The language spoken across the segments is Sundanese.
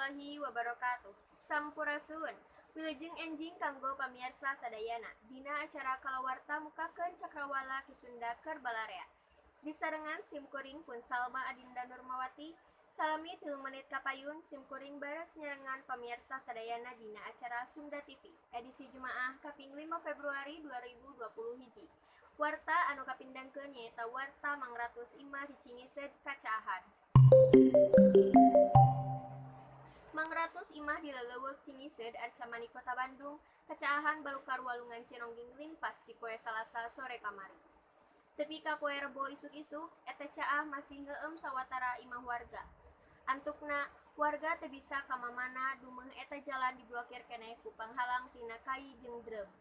Warahmatullahi wabarakatuh. Sampurasun. Wilujeng enjing kanggo pamiarsa sadayana. Dina acara kalawarta mukakeun cakrawala Ki Sunda keur balarea. Disarengan simkuring pun Salma Adinda Nurmawati. Salami 3 menit kapayun simkuring bares nyarengan pamiarsa sadayana dina acara Sunda TV edisi Jumaah kaping 5 Februari 2020 hiji. Warta anu kapindangkeun nyaeta warta mangratus imah di Cingised kacaahan. Mangratus imah di leleuweuk Cingised Arcamanik Kota Bandung kacaahan balukar walungan Cironggeng limpas di poe Salasa sore kamari. Tepi ka poe Rebo isuk-isuk eta caah masih ngeueum sawatara imah warga. Antukna warga teu bisa ka mamana dumeh eta jalan diblokir keneh ku panghalang tina kai jeung drum.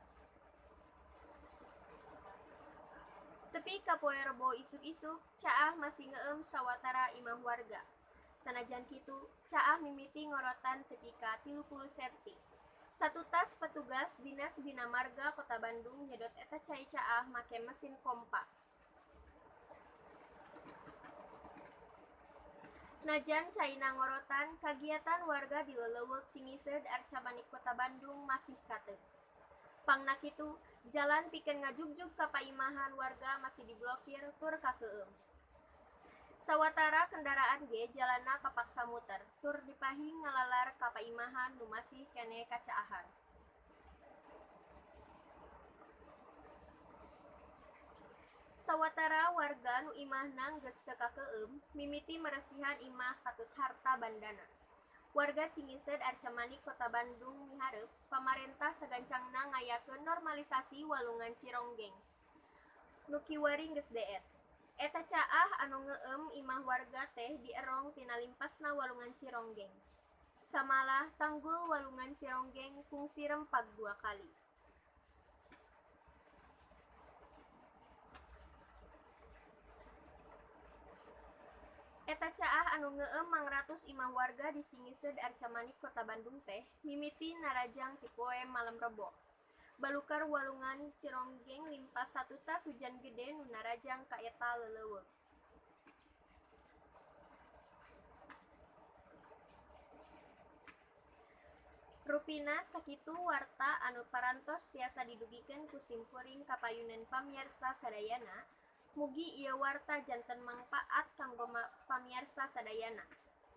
Tepi ka poe Rebo isuk-isuk caah masih ngeueum sawatara imah warga. Sanajan kitu, caah mimiti ngorotan tepi ka 30 senti. Satutas petugas Dinas Bina Marga Kota Bandung nyedot eta cai caah make mesin kompa. Najan caina ngorotan, kagiatan warga di leleuweuk Cingised Arcamanik Kota Bandung masih kateuh. Pangna kitu, jalan pikeun ngajugjug ka paimahan warga masih diblokir tur kakeueum. Sawatara kendaraan ge jalanna kapaksa muter, tur dipahing ngalalar ka paimahan nu masih keneh kacaahan. Sawatara warga nu imahna geus teu kakeueum, mimiti meresihan imah katut harta bandana. Warga Cingised Arcamanik Kota Bandung miharep pamarentah sagancangna ngayakeun normalisasi walungan Cironggeng. Nu kiwari geus deet. Eta caah anu ngeueum imah warga teh dierong tina limpasna walungan Cironggeng. Samalah tanggul walungan Cironggeng kungsi rempag 2 kali. Eta caah anu ngeueum mangratus imah warga di Cingised Arcamanik Kota Bandung teh mimiti narajang ti poe malem Rebo. Balukar walungan Cironggeng limpas satutas hujan gede nu narajang ka eta leleuweuk. Rupina sakitu warta anu parantos tiasa didugikeun ku simkuring kapayunan pamiarsa sadayana. Mugi ieu warta janten mangpaat kanggo pamiarsa sadayana.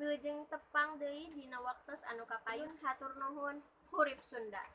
Wilujeng tepang deui dina waktos anu kapayun, hatur nuhun, hurip Sunda.